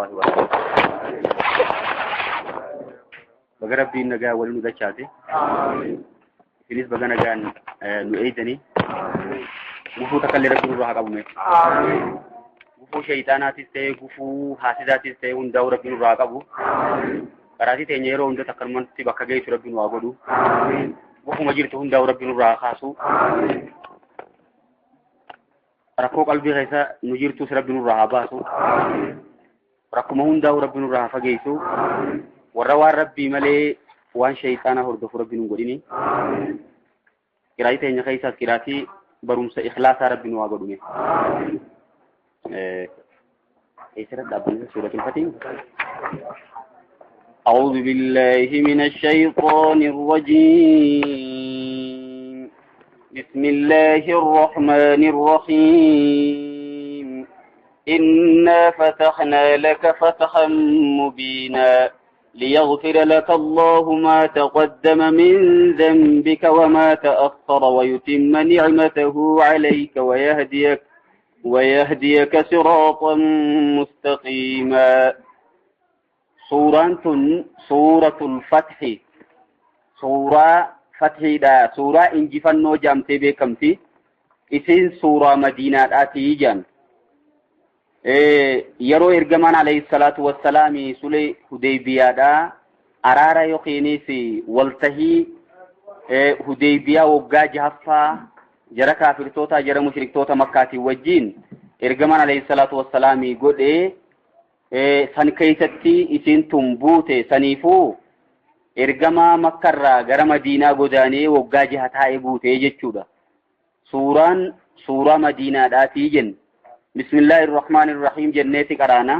الله وبركاته. Baga Rabbiin nagaa waliin nu dachaate. Isinis baga nagaan nu eeydanii. Gufuu takka illee Rabbiin nurraa haa qabume. Gufuu shayxaanaatis ta'ee gufuu haasidaatis ta'ee hundaa'u Rabbiin nurraa haa qabu. Karaatii teenya yeroo hunda takkanumatti bakka geessu Rabbiin nu haa godhu. Gufuma jirtu hundaa'u Rabbiin nurraa haa kaasu. Rakkoo qalbii keessa nu jirtus Rabbi nurraa haa baasu. Rakkuma hundaa'u Rabbi nurraa haa fageessu. Warra waan Rabbii malee waan shayxaanaa hordofu Rabbi nu godhini. Qiraatii teenya keessaas qiraatii barumsa ikhlaasaa Rabbi nu haa godhume. Eessarratti dhaabbanni suuratul Fatih? أعوذ بالله من الشيطان الرجيم. بسم الله الرحمن الرحيم. إنا فتحنا لك فتحا مبينا ليغفر لك الله ما تقدم من ذنبك وما تأخر ويتم نعمته عليك ويهديك صراطا مستقيما. سورة سورة الفتح، سورة فتح دا سورة إنجفنو جامتي بكمتي إسين سورة مدينة آتي جان. Yeroo ergamaan alayhi salaatu wassalaami sule Hudeybiyaadha araara yookiinis waltahii Hudeybiyaa waggaa jahaffaa jara kaafirtoota jara mushriktoota makkaatiin wajjin ergamaan alayhi salaatu wassalaami godhee san keessatti isiin tun buute. Saniifuu ergamaa makkarraa gara Madiinaa godaanee waggaa jaha taa'ee buute jechuudha. Suuraan suuraa Madiinaadhaatii jenna. بسم الله الرحمن الرحيم. جنة قرانا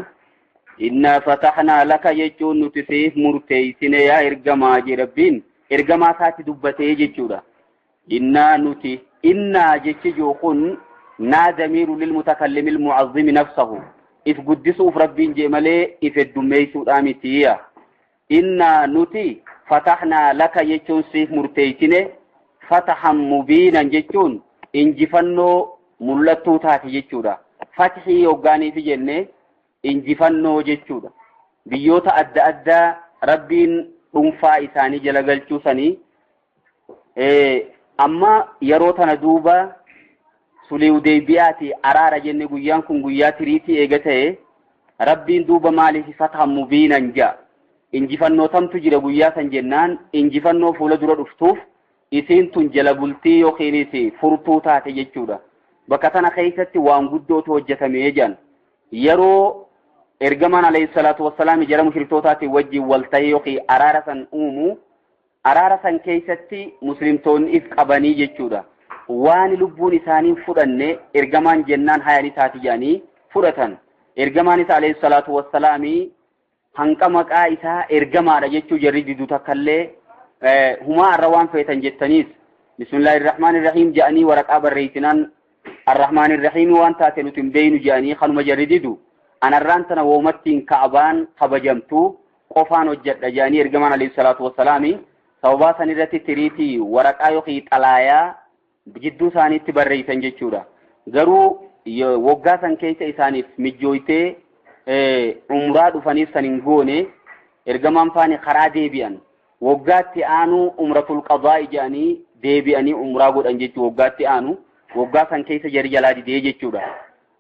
إنا فتحنا لك يجون نتسيف مرتيسين يا إرجما جربين إرجما ساتي دبتي جتشورا. إنا نتي إنا جتشوخن نا ضمير للمتكلم المعظم نفسه إف قدسوا في ربين جمالي إف الدميسو آمتيا. إنا نتي فتحنا لك يجون سيف مرتيسين فتحا مبينا جتشون إنجفنو ملتو تاتي جتشورا. Fatihii hoggaaniifi jennee injifannoo jechuudha. Biyyoota adda addaa Rabbiin dhuunfaa isaanii jala galchuu sanii amma yeroo tana duuba sulii Hudeybiyaati araara jenne guyyaan kun guyyaa tiriitii eega ta'e Rabbiin duuba maaliif fatahan mubiinan ja'a. Injifannoo tamtu jira guyyaa san jennaan injifannoo fuula dura dhuftuuf isiin tun jala bultii yookiinis furtuu taate jechuudha. Bakka tana keessatti waan guddootu hojjetamee jiran yeroo ergamaan alayhi salaatu wassalaam jara mushriktootaatiin wajjin wal ta'ee yookiin araara san uumu araara san keessatti muslimtoonni if qabanii jechuudha. Waan lubbuun isaanii fudhanne ergamaan jennaan hayanii taati jedhanii fudhatan. Ergamaan isa alayhi salaatu wassalaam hanqa maqaa isaa ergamaadha jechuu jarri diduu takkallee humaa irra waan feetan jettaniis bismillahirrahmanirrahiim jedhanii waraqaa barreessinaan الرحمن الرحيم وان تاتي نتم بين جاني خنو مجرددو أنا الرانتنا ومتين كعبان خبجمتو قفان وجد جاني إرجمان عليه الصلاة والسلام صوبا سنرتي تريتي ورقا يخي تلايا بجدو ساني تبري سنجتشورا غرو وقا سن كيس إساني مجويتي عمراد فنيف سننغوني إرجمان فاني خرا ديبيان وقاتي آنو عمرة القضاء جاني ديبياني عمرا قد أنجتو وقاتي آنو waggaa san keessa jari jalaa didee jechuudha.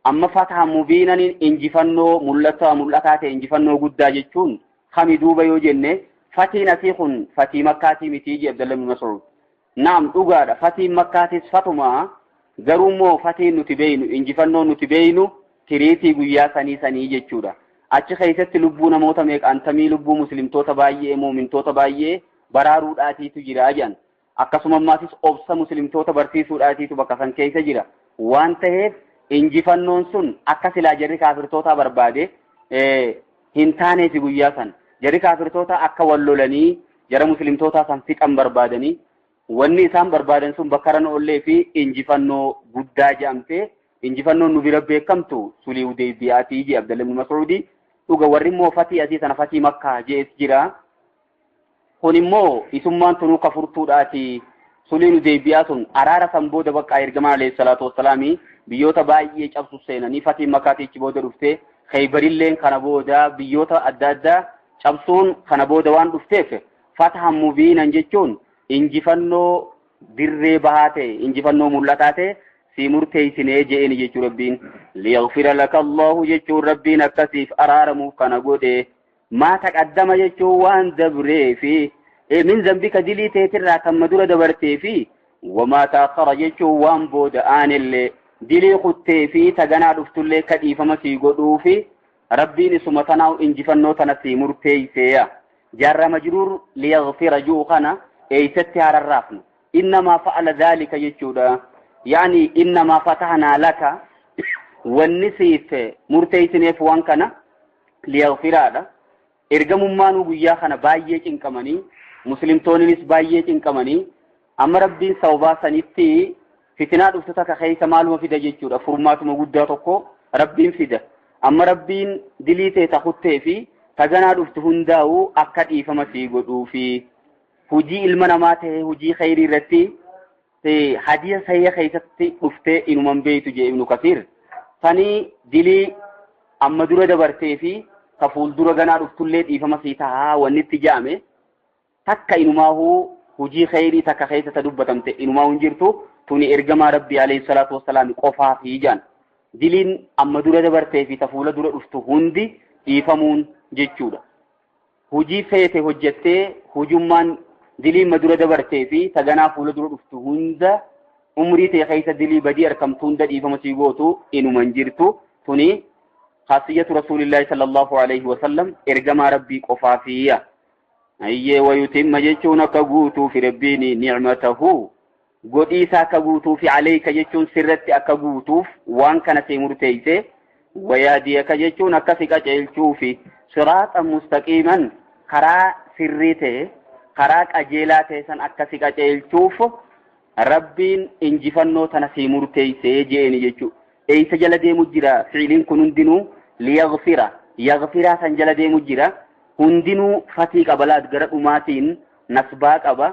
Amma fataha mubiinan injifannoo mul'ataa ta'e injifannoo guddaa jechuun kami duuba yoo jenne fatiin asii kun fatii makkaatii mitii jee Abdallah bin Mas'ud. Naam dhugaadha fatiin makkaatis fatuma garuu immoo fatiin nuti beeynu injifannoo nuti beeynu tiriitii guyyaa sanii jechuudha. Achi keessatti lubbuu namoota meeqaantamii lubbuu muslimtoota baay'ee muumintoota baay'ee baraaruudhaatiitu jira jedhan. Akkasuma ammaasis obsa muslimtoota barsiisuudhaatiitu bakka san keessa jira. Waan ta'eef injifannoon sun akka silaa jarri kaafirtoota barbaade hin taaneefi guyyaa san. Jarri kaafirtoota akka wal lolanii jara muslimtoota san fixan barbaadanii wanni isaan barbaadan sun bakka irra oollee fi injifannoo guddaa jedhamtee injifannoon nu bira beekamtu sulii Hudeybiyaatii jee Abdallah ibn Mas'uudi. Dhuga warri immoo fatii asii sana fatii makkaa jees jira. Kun immoo isummaan tunuu kafurtuudhaati. Suliin Hudeybiyaa sun araara san booda bakka ergamaan alayhi salaatu wassalaami biyyoota baay'ee cabsu seenanii fatiin makkaatiichi booda dhuftee Khaybarilleen kana booda biyyoota adda addaa cabsuun kana booda waan dhufteef fatahan mubiinan jechuun injifannoo dirree bahaa ta'e, injifannoo mul'ataa ta'e si murteessinee je'een jechuu Rabbiin. Liyaghfira laka Allahu jechuun Rabbiin akkasiif araaramuuf kana godhe. Maa taqaddama jechuun waan dabree fi min zambika dilii teetirraa kan madura dabartee fi wamaa ta'akhkhara jechuun waan booda aanillee dilii kuttee fi taganaa dhuftullee ka dhiifama sii godhuu fi Rabbiin isuma tanaa injifannoo tana sii murteesseeya. Jaarra majruur liyaghfira ji'u kana eeysatti hararraafnu. Innamaa fa'ala dhaalika jechuudha. Yaani innamaa fatahnaa laka wanni siif murteessineef waan kana liyaghfiraadha. Ergamummaanuu guyyaa kana baay'ee cinqamanii, muslimtoonnis baay'ee cinqamanii, amma Rabbiin sababaa sanitti fitinaa dhuftu takka keessa maaluma fida jechuudha. Furmaatuma guddaa tokko Rabbiin fida. Amma Rabbiin dilii ta'e takuttee fi taganaa dhuftu hundaa'u akka dhiifama sii godhuu fi hujii ilma namaa ta'e hujii khayrii irratti hadiisa sahiha keessatti dhuftee inuman beeytu jee Ibnu Kasiir. Sanii dilii amma dura dabartee fi ka fuuldura ganaa dhuftullee dhiifama sii tahaa wanni itti jaame takka inumaahuu hujii khayrii takka keessa ta dubbatamte inumaa hin jirtu tuni ergamaa Rabbii alayhi salaatu wassalaam qofaa fi jaan. Diliin amma dura dabartee fi ta fuula dura dhuftu hundi dhiifamuun jechuudha. Hujii feete hojjettee hujummaan dilii amma dura dabartee fi ta ganaa fuula dura dhuftu hunda umrii ta'e keessa dilii badii argamtu hunda dhiifama sii gootu inuma hin jirtu tuni khaasiyyatu rasuulillaahi sallallahu alayhi wasallam ergamaa Rabbii qofaa fiya. Ayyee wayutimma jechuun akka guutuuf Rabbiin ni'matahu godhii isaa akka guutuuf alayka jechuun sirratti akka guutuuf waan kana see murteeyse wayaadiyaka jechuun akka si qajeelchuufi siraaxa mustaqiiman karaa sirrii ta'e karaa qajeelaa ta'e san akka si qajeelchuuf Rabbiin injifannoo tana sii murteeysee je'eeni jechuu. Eeysa jala deemu jira fi'iliin kun hundinuu liyaghfira yaghfiraa san jala deemu jira hundinuu fatii qaba laat gara dhumaatiin nasbaa qaba.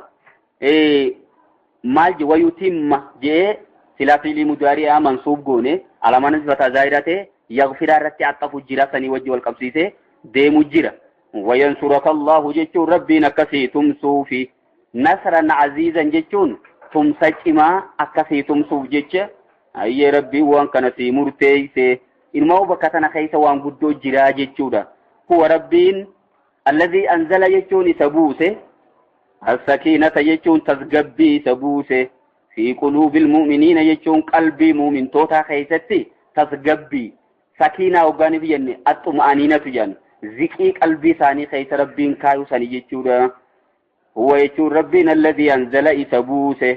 Maal je wayutimma je'ee silaa fi'ilii mudaari'aa mansuub goone alamaan sifataa zaahiraa ta'e yaghfiraa irratti axxafu jira sanii wajji wal qabsiisee deemu jira. Wayansuraka Allahu jechuun Rabbiin akkasii tumsuufi nasran aziizan jechuun tumsa cimaa akkasii tumsuuf jecha ayyee Rabbiin waan kana sii murteeyse ilmoo bakka tana keessa waan guddoo jiraa jechuudha. Huwa Rabbiin alladhii anzala jechuun isa buuse as-sakiinata jechuun tasgabbii isa buuse fi quluubil mu'miniina jechuun qalbii mu'mintootaa keessatti tasgabbii sakiinaa hoggaaniif jenne axxuma'aniinatu jedhan ziqii qalbii isaanii keessa Rabbiin kaayuu sanii jechuudha. Huwa jechuun Rabbiin alladhii anzala isa buuse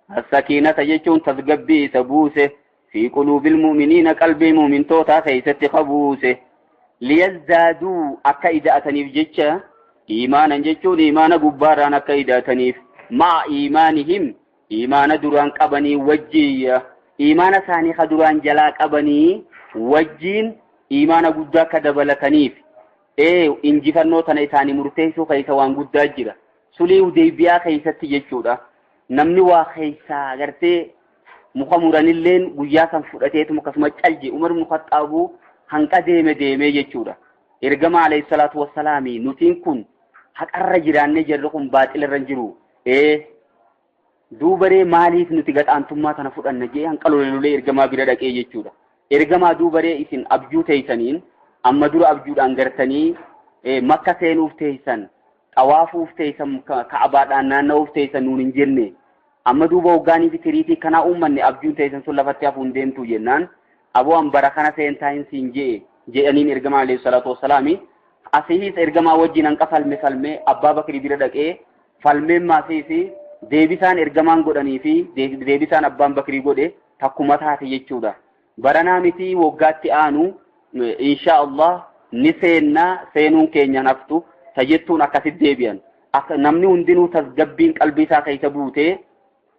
as-sakiinata jechuun tasgabbii isa buuse fi quluubil mu'miniina qalbii mu'mintootaa keessatti qabuuse liyazdaaduu akka ida'ataniif jecha iimaanan jechuun iimaana gubbaarraan akka ida'ataniif ma'a iimaanihim iimaana duraan qabanii wajjiin iimaana isaanii ka duraan jalaa qabanii wajjiin iimaana guddaa akka dabalataniif injifannoo tana isaanii murteessuu keessa waan guddaa jira. Sulii Hudaybiyaa keessatti jechuudha. Namni waa keessaa gartee muka muranilleen guyyaa san fudhateetuma akkasuma calje Umar ibn Khattaabuu hanqa deeme deemee jechuudha. Ergamaa alayhi salaatu wassalaami nutiin kun haqarra jiraannee jirru kun baaxilarra hin jiru. Duubaree maaliif nuti gaxaantummaa tana fudhanna jee hanqa lolee ergamaa bira dhaqee jechuudha. Ergamaa duubaree isin abjuu teessaniin amma dura abjuudhaan gartanii Makka seenuuf teessan xawaafuuf teessan Ka'abaadhaan naanna'uuf teessan nuun hin jenne. Amma duuba hoggaanii fi tiriitii kanaa uummanne abjuun teessan sun lafatti hafuun deemtu jennaan aboo an bara kana seentaa hin siin je'e jedhaniin ergamaa alayhi salaatu wassalaami. Asiis ergamaa wajjin hanqa falme falmee Abbaa Bakrii bira dhaqee falmeen maasiis deebisaan ergamaan godhanii fi deebisaan Abbaan Bakrii godhe takkuma taate jechuudha. Baranaa miti waggaatti aanu insha Allah ni seennaa seenuun keenya haftu tajettuun akkasitti deebi'an. Akka namni hundinuu tasgabbiin qalbii isaa keessa buutee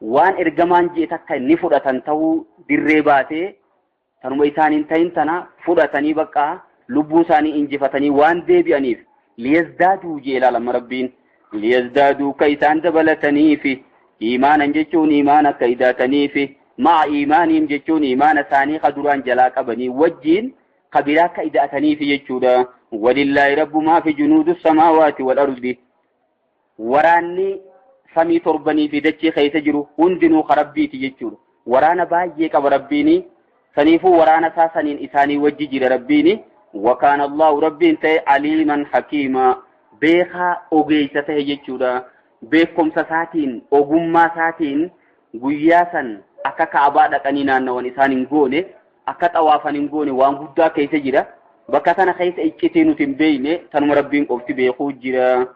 waan ergamaan je'e takka ni fudhatan ta'uu dirree baatee tanuma isaaniin ta'in tana fudhatanii bakka lubbuu isaanii injifatanii waan deebi'aniif liyazdaaduu jee ilaalama Rabbiin liyazdaaduu ka isaan dabalataniifi iimaanan jechuun iimaana akka idaataniifi ma'a iimaaniin jechuun iimaana isaanii ka duraan jalaa qabanii wajjiin Kabiraa akka ida'ataniif jechuudha. Walillaahi rabbumaa fi junuudu samaawaati wal ardi. Waraanni samii torbanii fi dachee keessa jiru hundinuu ka Rabbiiti jechuudha. Waraana baay'ee qaba Rabbiini. Saniifuu waraana isaa saniin isaanii wajji jira Rabbiini. Wakaana Allahu Rabbiin ta'e aliiman hakiima, beekaa ogeessa ta'e jechuudha. Beekumsa isaatiin, ogummaa isaatiin guyyaa san akka Ka'abaa dhaqanii naannawan isaan hin goone, akka xawaafan hin goone, waan guddaa keessa jira. Bakka kana keessa iccitii nuti hin beekne tanuma Rabbiin qofti beekuu jira.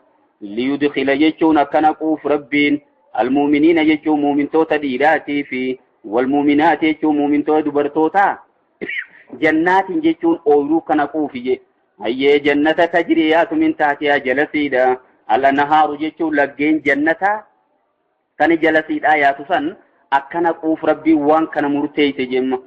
Liyudkhila jechuun akka naquuf Rabbiin almuuminiina jechuun muumintoota dhiiraatii fi walmuuminaati jechuun muumintoota dubartootaa jannaatiin jechuun ooyiruu kana quufi je. Hayyee, jannata tajrii yaatu min taatiyaa jalasiidha. Al-anhaaru jechuun laggeen jannataa kan jalasiidhaa yaatu san akkana quuf Rabbiin waan kana murteeyse jemma.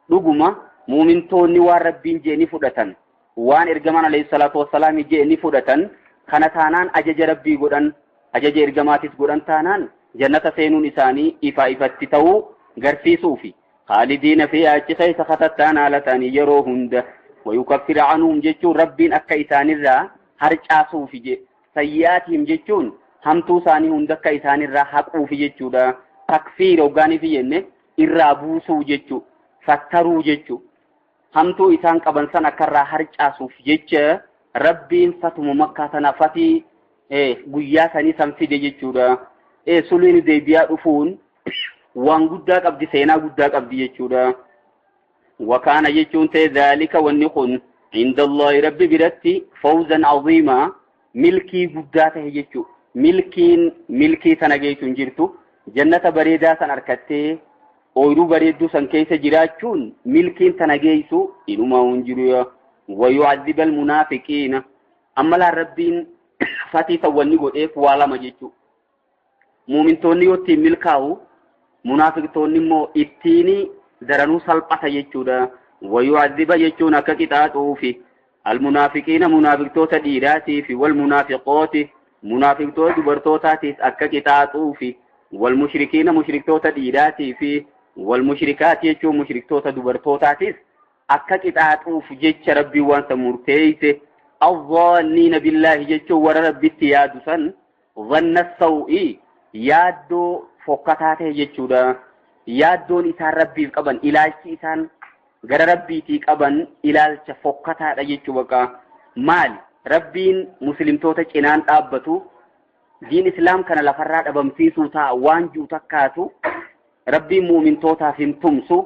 Dhuguma muumintoonni waan Rabbiin jee ni fudhatan. Waan ergamaan alayhi salaatu wassalaam jee ni fudhatan. Kana taanaan ajaja Rabbii godhan, ajaja ergamaatis godhan taanaan jannata seenuun isaanii ifa ifatti ta'uu garsiisuufi. Khaalidiina fi achi keessa katattaan haala ta'anii yeroo hunda. Wayukaffira anhum jechuun Rabbiin akka isaanirraa harcaasuufi je. Sayyi'aatihim jechuun hamtuu isaanii hunda akka isaanirraa haquufi jechuudha. Takfiir hoggaaniifi jenne irraa buusuu jechuu, fattaruu jechuu. Hamtuu isaan qaban san akka irraa harcaasuuf jecha Rabbiin fatuma Makkaa tana fatii guyyaa sanii san fide jechuudha. Sulhiin Hudaybiyaa dhufuun waan guddaa qabdi, seenaa guddaa qabdi jechuudha. Wakaana jechuun ta'e dhaalika wanni kun inda Allahi Rabbi biratti fawzan aziimaa, milkii guddaa ta'e jechuudha. Milkiin milkii sana geessu hin jirtu. Jannata bareedaa san arkattee ooyiruu bareedduu san keessa jiraachuun milkiin tana geessu inumaa hin jiru. Wayu'adhiba almunaafiqiina. Amma laan Rabbiin fatii san wanni godheef waa lama jechuudha. Muumintoonni yoo ittiin milkaa'u, munaafiqtoonni immoo ittiin daranuu salphata jechuudha. Wayu'adhiba jechuun akka qixaaxuufi almunaafiqiina munaafiqtoota dhiiraatii fi walmunaafiqooti munaafiqtoota dubartootaatiis akka qixaaxuufi, walmushrikiina mushriktoota dhiiraatii fi walmushrikaati jechuun mushriktoota dubartootaatiis akka qixaaxuuf jecha Rabbiin waan san murteeyse. Azzaanniina billaahi jechuun warra Rabbitti yaadu san zanna saw'i, yaaddoo fokkataa ta'e jechuudha. Yaaddoon isaan Rabbiif qaban, ilaalchi isaan gara Rabbiitii qaban ilaalcha fokkataadha jechuu baqa. Maali? Rabbiin muslimtoota cinaan dhaabbatu, diin islaam kana lafarraa dhabamsiisuu ta'a waan ji'u takkaatu, Rabbiin mu'mintootaaf hin tumsu,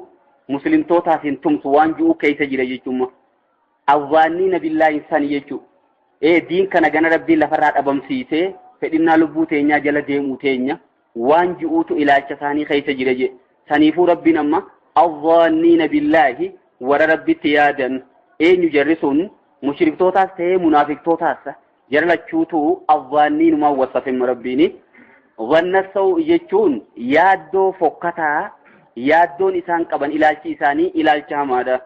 muslimtootaaf hin tumsu waan ji'u keessa jira jechuudha. Awwaanniina billaahi san jechuu. Diin kana gana Rabbiin lafarraa dhabamsiisee fedhinnaa lubbuu teenyaa jala deemuu teenya waan ji'uutu ilaalcha isaanii keessa jira je. Saniifuu Rabbiin amma awwaanniina billaahi warra Rabbitti yaadan eenyu jarri sun? Mushriktootaas ta'ee munaafiqtootaas jara lachuutu awwaanniinumaan wasafimma Rabbiini. Zanna sawu jechuun yaaddoo fokkataa, yaaddoon isaan qaban, ilaalchi isaanii ilaalcha hamaadha.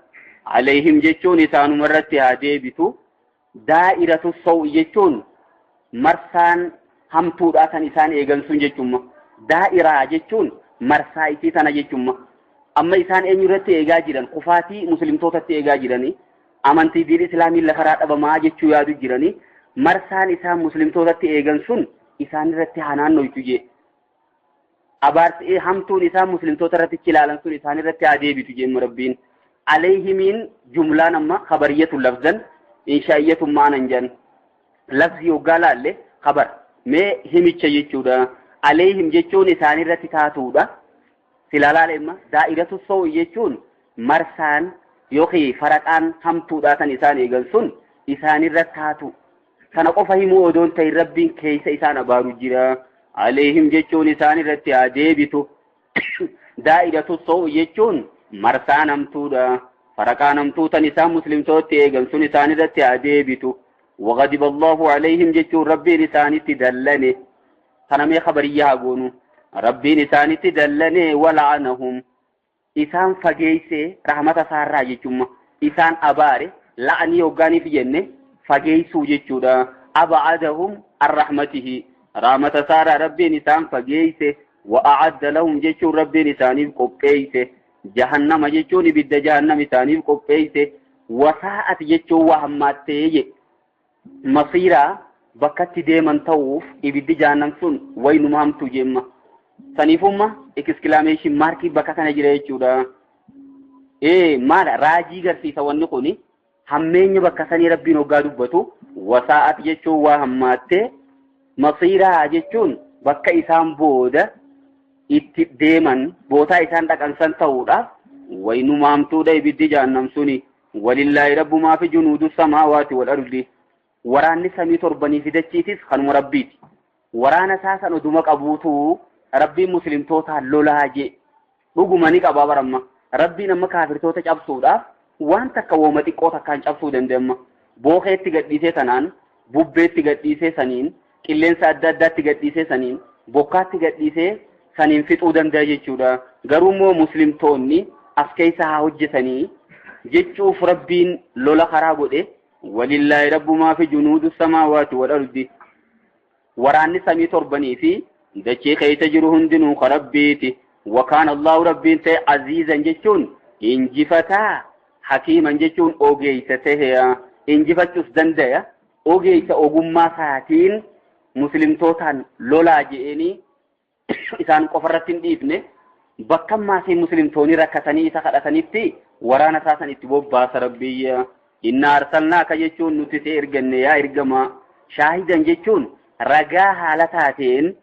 Alayhim jechuun isaanuma irratti haa deebitu. Daa'iratu sawu jechuun marsaan hamtuudhaa kan isaan eegan sun jechuudha. Daa'iraa jechuun marsaa isii tana jechuudha. Amma isaan eenyu irratti eegaa jiran? Kufaatii muslimtootatti eegaa jiranii. Amantii diin islaamiin lafarraa dhabamaa jechuu yaadu jiranii. Marsaan isaan muslimtootatti eegan sun isaan irratti haa naannoytu jee. Abaarsi hamtuun isaan muslimtoota irratti ilaalan sun isaan irratti haa deebitu jee Rabbiin. Alayhimiin jumlaan amma khabariyatu lafzan inshaa'iyyatu maanan jan. Lafzi yoggaa laalle khabar mee himicha jechuudha. Alayhim jechuun isaan irratti taatuudha. Silaa laale imma daa'iratu sawi jechuun marsaan yookiin faraqaan hamtuudha kan isaan eegan sun isaan irra taatu. Kana qofa himuu odoon ta'in Rabbiin keessa isaan abaaru jira. Alayhim jechuun isaan irratti haa deebitu. Daa'iratu sawi jechuun marsaan hamtuudha. Faraqaan hamtuu tan isaan muslimtooti eegan sun isaan irratti haa deebitu. وغضب الله عليهم jechuun Rabbiin isaanitti dallane. Kana mee khabariyyaa haa goonu. Rabbiin isaanitti dallane, wala'anahum. Isaan fageeyse rahmata isaarraa jechuudha. Isaan abaare la'anii hoggaaniif jenne fageeysuu jechuudha. Ab'adahum an rahmatihi. Rahmata isaarraa Rabbiin isaan fageeyse. Wa'a'adda lahum jechuun Rabbiin isaaniif qopheeyse. Jahannama jechuun ibidda jahannam isaaniif qopheeyse. Wasaa'at jechuun waa hammaattee je masiiraa bakkatti deeman ta'uuf ibiddi jahannam sun waynuma hamtuu jeemma. Saniifumma exclamation markii bakka kana jira jechuudha. Maal raajii garsiisa wanni kuni hammeenya bakka sanii Rabbiin hoggaa dubbatu wasaa'at jechuun waa hammaattee, masiiraa jechuun bakka isaan booda itti deeman bootaa isaan dhaqan san ta'uudhaaf waynuma hamtuudha ibiddi jahannam suni. Walillaahi rabbumaa fi junuudu samaawaati wal ardi. Waraanni samii torbanii fi dachiitis kanuma Rabbiiti. Waraana isaa san oduma qabuutu Rabbiin muslimtootaan lolaa jee dhuguma ni qabaa baramma. Rabbiin amma kaafirtoota cabsuudhaaf waan takka wooma xiqqoo takkaan cabsuu danda'amma. Bookeetti gadhiisee sanaan, bubbeetti gadhiisee saniin, qilleensa adda addaatti gadhiisee saniin, bokkaatti gadhiisee saniin fixuu danda'a jechuudha. Garuu immoo muslimtoonni as keessa haa hojjetanii jechuuf Rabbiin lola karaa godhe. Walillaahi rabbumaa fi junuudu samaawaati wal ardi. Waraanni samii torbanii fi dachee keessa jiru hundinuu ka Rabbiiti. Wakaan Allahu Rabbiin ta'e aziizan jechuun injifataa, hakiiman jechuun ogeessa ta'e, injifachuus danda'a. Ogeessa ogummaa isaatiin muslimtootaan lolaa je'eenii isaan qofarratti hin dhiifne, bakka ammaasii muslimtoonni rakkatanii isa kadhatanitti waraana isaa san itti bobbaasa Rabbiyya. Inna arsalnaaka jechuun nuti si erganne yaa ergamaa. Shaahidan jechuun ragaa haala taateen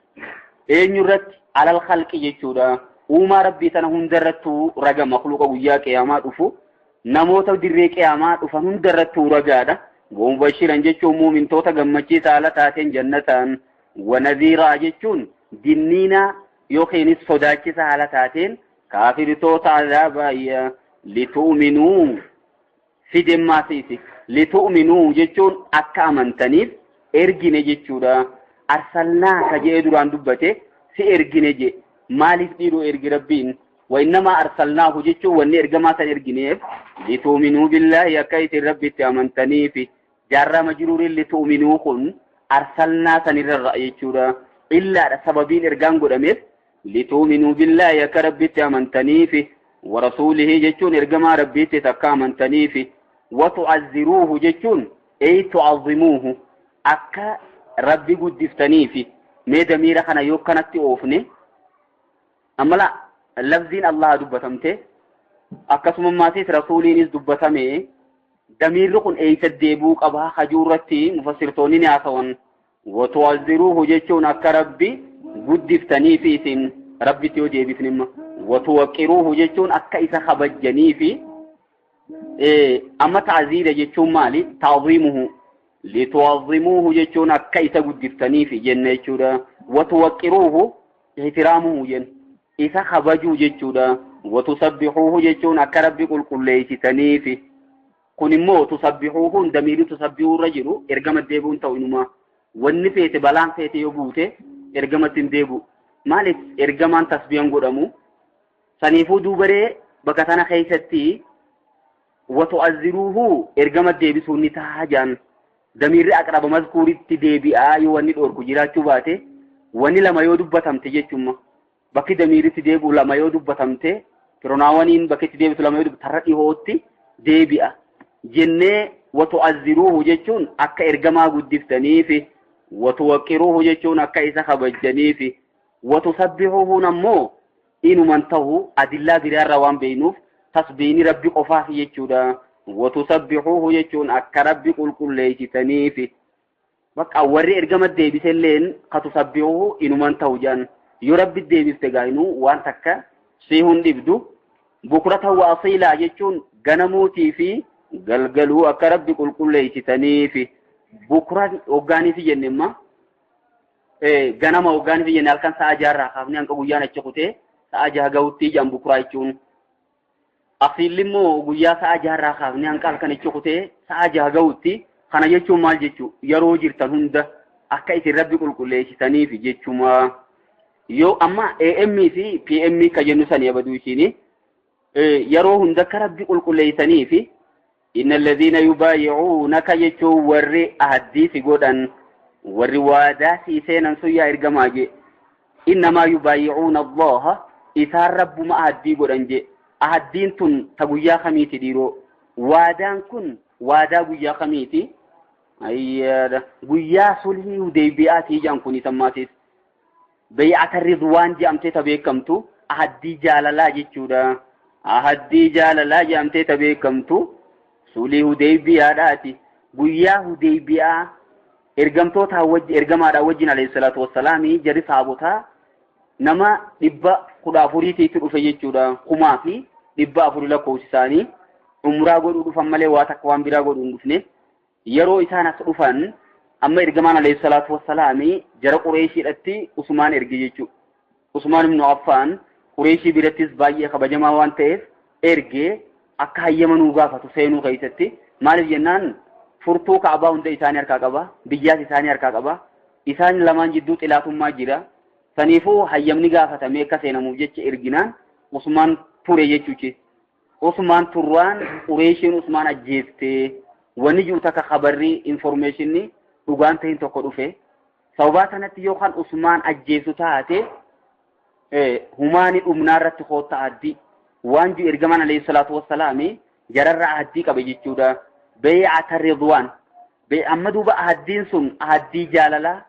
eenyurratti alal khalqi jechuudha. Uumaa Rabbii tana hundarrattuu raga makhluuqa guyyaa qiyaamaa dhufu, namoota dirree qiyaamaa dhufan hundarrattuu ragaadha. Wa mubashiran jechuun muumintoota gammachiisa haala taateen jannataan. Wa nadhiiraa jechuun dinniinaa yookiinis sodaachisa haala taateen kaafirtoota azaabaayya. Litu'minuu fidemmaasiisi. Litu'minuu jechuun akka amantaniif ergine jechuudha. Arsalnaaka jedhee duraan dubbate si ergine je. Maaliif dhiiroo ergi Rabbiin? Wa innamaa arsalnaahu jechuun wanni ergamaa san ergineef litu'minuu billaahi akka isin Rabbitti amantaniifi. Jaarraa majruuriin litu'minuu kun arsalnaa sanirra ra'a jechuudha. Illaadha sababiin ergaan godhameef litu'minuu billaahi akka Rabbitti amantaniifi. Wa rasuulihi jechuun ergamaa Rabbiittis akka amantaniifi. Wa tu'azziruuhu jechuun ey tu'azzimuuhu akka Rabbi guddiftaniifi. Mee damiira kana yoo kanatti oofne amala lafziin Allah dubbatamte, akkasuma maasis rasuuliinis dubbatame, damiirri kun eeysa deebi'uu qaba hajuu irratti mufassirtoonni ni haasawan. Wa tu'azziruuhu jechuun akka Rabbi guddiftaniifi isin Rabbitti yoo deebifnimma. Wa tuwaqqiruuhu jechuun akka isa kabajjaniifi. Amma ta'ziira jechuun maali? Ta'ziimuhu. Litu'azzimuuhu jechuun akka isa guddiftaniifi jenna jechuudha. Wa tuwaqqiruuhu ihtiraamuhu jenna. Isa kabajuu jechuudha. Wa tusabbihuuhu jechuun akka Rabbi qulqulleessitaniifi. Kun immoo tusabbihuuhuun damiirri tusabbihuu irra jiru ergama deebi'uun ta'u inuma. Wanni feete balaan feete yoo buute ergamatti hin deebi'u. Maaliif ergamaan tasbihan godhamu? Saniifuu duubaree bakka tana keessatti wa tu'azziruuhu ergama deebisuun ni ta'a jaan. Damiirri aqraba mazkuuritti deebi'aa yoo wanni dhoorku jiraachuu baate, wanni lama yoo dubbatamte jechuudha. Bakki damiiritti deebi'u lama yoo dubbatamte, pironaawaniin bakki itti deebitu lama yoo dubbatu tarra dhihootti deebi'a. Jennee wa tu'azziruuhu jechuun akka ergamaa guddiftaniifi, wa tuwaqqiruuhu jechuun akka isa kabajjaniifi, wa tusabbihuuhuun ammoo inuman ta'u adillaa biraarraa waan beeknuuf tasbiini Rabbi qofaaf jechuudha. Wa tusabbihuuhu jechuun akka Rabbi qulqulleessitaniifi. Bakka warri ergama deebiselleen ka tusabbihuuhu inuman ta'u jedhan. Yoo Rabbi deebifte gaa'inuu waan takka si hun dhibdu. Bukrata wa asiilaa jechuun ganamuutii fi galgaluu akka Rabbi qulqulleessitaniifi. Bukra hoggaaniifi jenne imma ganama hoggaaniifi jenne halkan sa'a jaarraa kaafnee hanga guyyaan achi kutee sa'a jaha gahutti jedhan bukraa jechuun. Asiilli immoo guyyaa sa'a jaarraa kaafnee hanga halkan achi kutee sa'a jaha gahutti. Kana jechuun maal jechuu? Yeroo jirtan hunda akka isin Rabbi qulqulleessitaniifi jechuma. Yoo amma AM fi PM ka jennu sani abaduu ishiini yeroo hunda akka Rabbi qulqulleessaniifi. Inna alladhiina yubaayi'uunaka jechuun warri ahaddii si godhan, warri waadaa sii seenan sun yaa ergamaa jee. Innamaa yubaayi'uuna Allaha isaan Rabbuma ahaddii godhan jee. Ahaddiin tun ta guyyaa kamiiti dhiiroo? Waadaan kun waadaa guyyaa kamiiti? Ayyaadha. Guyyaa sulhii Hudaybiyaati jedhan kun sammaatis. Bay'ata Ridwaan jedhamtee ta beekamtu ahaddii jaalalaa jechuudha. Ahaddii jaalalaa jedhamtee ta beekamtu sulhii Hudaybiyaadhaati. Guyyaa Hudaybiyaa ergamtoota wajji ergamaadhaa wajjin alayhi salaatu wassalaami jarri saabotaa nama 14tiitti dhufe jechuudha. 1400 lakkoofsi isaanii umraa godhuu dhufan malee waa takka waan biraa godhuu hin dhufne. Yeroo isaan as dhufan amma ergamaan alayhi salaatu wassalaami jara Qureeshiidhatti Usmaan erge jechuudha. Usmaan ibnu Affaan Qureeshii birattis baay'ee kabajamaa waan ta'eef ergee akka hayyama nuu gaafatu seenuu keessatti. Maaliif jennaan furtuu Ka'abaa hunda isaanii harkaa qaba, biyyaas isaanii harkaa qaba. Isaan lamaan jidduu xilaatummaa jira. Saniifuu hayyamni gaafatamee akka seenamuuf jecha erginaan Usmaan ture jechuuchi. Usmaan turraan Qureeshiin Usmaan ajjeeftee wanni jiru takka kabarri informeeshinni dhugaan ta'in tokko dhufe. Sababaa kanatti yookaan Usmaan ajjeesu taate humaani dhumnaa irratti kootta addii waan jiru ergamaan alayhi salaatu wassalaami jararra addii qabe jechuudha. Bay'ata Ridwaan. Amma duuba addiin sun addii jaalalaa,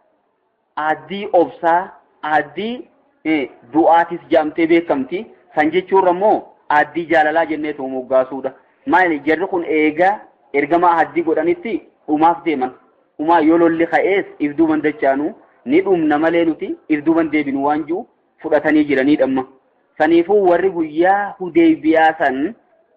addii obsaa, addii du'aatis jedhamtee beekamti. San jechuurra immoo addii jaalalaa jennee tu moggaasuudha. Maali jarri kun eegaa ergama addii godhanitti dhumaaf deeman. Dhumaa yoo lolli ka'ees if duuban dachaanu ni dhumna malee nuti if duuban deebinu waan jiru fudhatanii jiranidha amma. Saniifuu warri guyyaa Hudaybiyaa san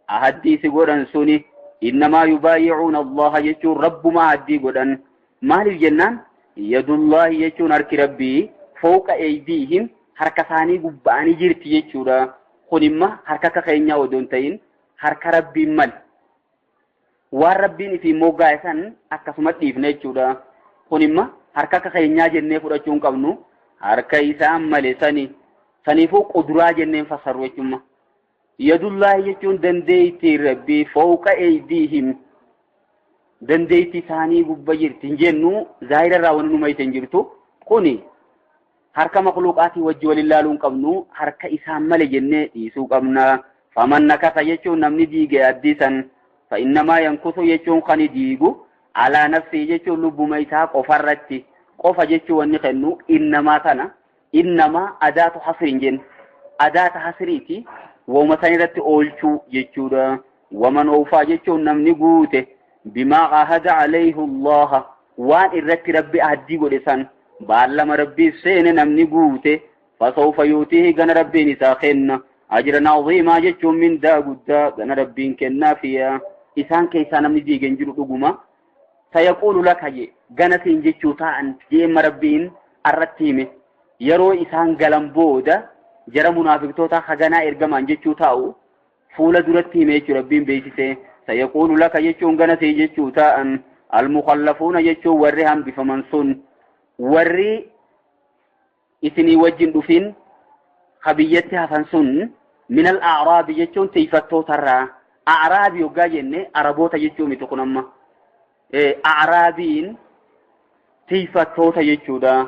ahaddii si godhan suni innamaa yubaayicuuna Allaha jechuun rabbuma ahaddii godhan. Maaliif jennaan yadullaahi jechuun harki rabbii fooqa eydiihim harka isaanii gubba'anii jirti jechuudha. Kun imma harka akka keenyaa odoo hin ta'in harka rabbiin mali. Waan rabbiin ifiin moggaa'e san akkasuma dhiifne jechuudha. Kun imma harka akka keenyaa jennee fudhachuu hin qabnu. Harka isaan male sani. Saniifuu quduraa jenneen fassarru jechuudha. Yadullaahi jechuun dandeettii rabbii fooqa eydiihim dandeettii isaanii gubba jirti hin jennu zaahira irraa wanni nu mayte hin jirtu. Kuni harka makhluuqaatii wajji waliin laaluu hin qabnu, harka isaan male jennee dhiisuu qabna. Faman nakasa jechuun namni diige addii san fa innamaa yankusu jechuun kan diigu alaa nafsii jechuun lubbuma isaa qofarratti qofa jechuun wanni kennu innamaa tana innamaa adaatu hasriin jennu adaata hasriiti wooma san irratti oolchuu jechuudha. Waman oofaa jechuun namni guute bimaa ahada alayhi Allaha waan irratti rabbi addii godhe san baallama rabbiif seene namni guute fasawfa yuutihi gana rabbiin isaa kenna ajran aziimaa jechuun mindaa guddaa gana rabbiin kennaafiya. Isaan keessaa namni diige hin jiru dhuguma. Sayaquulu laka je gana siin jechuu ta'an jeemma rabbiin arratti hime. Yeroo isaan galan booda jara munaafiqtoota haganaa ergamaan jechuu taa'u fuula duratti hime jechuu rabbiin beeksise. Sayaquulu laka jechuun gana siin jechuu ta'an almukhallafuuna jechuun warri hambifaman sun warri isinii wajjin dhufin kabiyyatti hafan sun min al-a'raabi jechuun tiifattootarraa. A'raabi yoggaa jenne araboota jechuu miti kun amma. A'raabiin tiifattoota jechuudha.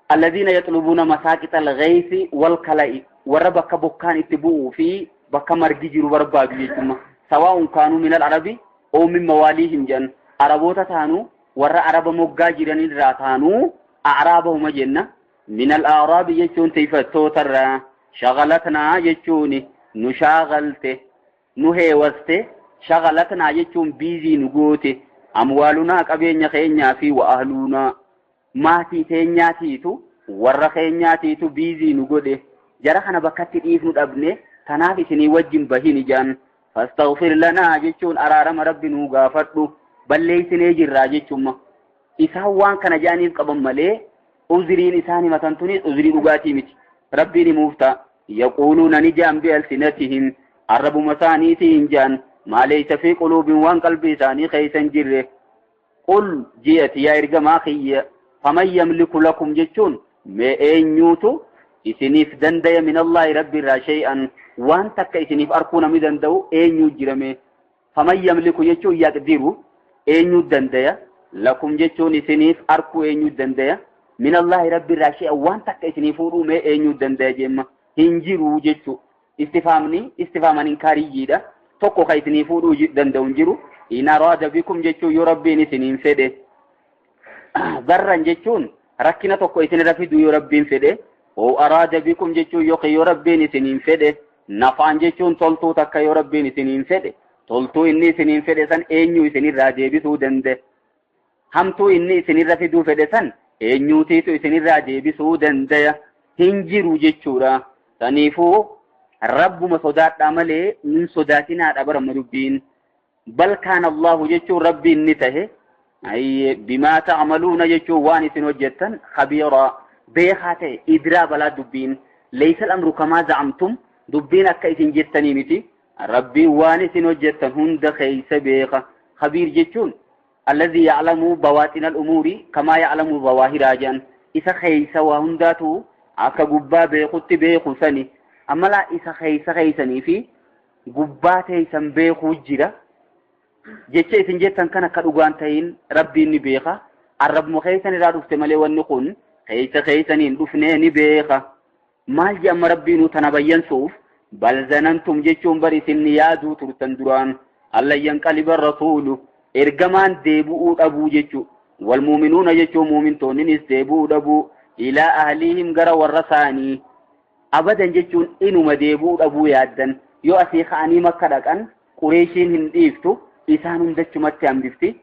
Alladhiina yaxlubuuna masaaqita al-ghaythi wal-kala'i warra bakka bokkaan itti bu'uu fi bakka margi jiru barbaadu jechuudha. Sawaa'un kaanuu min al-arabi oo min mawaaliihim jedhan araboota taanuu warra araba moggaa jiranirraa taanuu a'raabahuma jenna. Min al-a'raabi jechuun tiifattootarraa shagalatnaa jechuun nu shaagalte nu heewaste shagalatnaa jechuun biizii nu goote amwaalunaa qabeenya keenyaa fi wa ahluunaa maatii teenyaatiitu warra keenyaatiitu biizii nu godhe jara kana bakkatti dhiifnu dhabne tanaaf isinii wajjin bahin ijaan fastaghfir lanaa jechuun araarama rabbi nuu gaafadhu balleessinee jirraa jechuuma. Isaan waan kana jaaniif qaban malee uzriin isaan himatan tunis uzrii dhugaatii miti. Rabbiin himuuf ta'a. Yaquuluuna ni jaan bi'alsinatihim arrabuma isaaniitiin jaan maa laysa fi quluubin waan qalbii isaanii keessa hin jirre. Qul ji'ati yaa ergamaa kiyya faman yamliku lakum jechuun mee eenyuutu isiniif dandaya min Allaahi rabbi irraa shay'an waan takka isiniif arkuu namni danda'u eenyuu jirame. Faman yamliku jechuun yaqdiru eenyuu dandaya lakum jechuun isiniif arkuu eenyuu dandaya min Allaahi rabbi irraa shay'an waan takka isiniif fuudhuu mee eenyuu dandaya jemma hin jiru jechuu. Istifaamni istifaaman inkaariyyiidha. Tokko ka isinii fuudhuu danda'u hin jiru. In araada bikum jechuun yoo Rabbiin isiniin fedhe. Darran jechuun rakkina tokko isinirra fiduu yoo Rabbiin fedhe. Oo araada bikum jechuun yookiin yoo Rabbiin isiniin fedhe. Nafaan jechuun toltuu takka yoo Rabbiin isiniin fedhe. Toltuu inni isiniin fedhe san eenyu isinirraa deebisuu danda'e? Hamtuu inni isinirra fiduu fedhe san eenyuutiitu isinirraa deebisuu dandaya? Hin jiru jechuudha. Saniifuu Rabbuma sodaadhaa malee hin sodaatinaadha bara dubbiin. Bal kaana Allahu jechuun Rabbiin ni tahe. Bimaa ta'maluuna jechuun waan isin hojjettan khabiira beekaa ta'e idraa balaa dubbiin. Leeysa al-amru kamaa za'amtum dubbiin akka isin jettanii miti. Rabbiin waan isin hojjettan hunda keeysa beeka. Khabiir jechuun alladhi ya'lamu bawaaxina al-umuuri kamaa ya'lamu zawaahiraa jedhan. Isa keeysa waa hundaatu akka gubbaa beekutti beeku sani. Amma laa isa keeysa keeysanii fi gubbaa teeysan beekuu jira. Jecha isin jettan kan akka dhugaan ta'iin Rabbiin ni beeka. Arrabuma keeysan irraa dhufte malee wanni kun keeysa keeysaniin dhufnee ni beeka. Maal je amma Rabbiinuu tana bayyansuuf bal zanantum jechuun bar isin ni yaaduu turtan duraan allan yanqaliba rasuulu ergamaan deebi'uu dhabuu jechuu wal muuminuuna jechuun muumintoonninis deebi'uu dhabuu ilaa ahliihim gara warra isaanii abadan jechuun inuma deebi'uu dhabuu yaaddan yoo asii ka'anii Makka dhaqan Qureeshiin hin dhiiftu isaan hundachumatti hambifti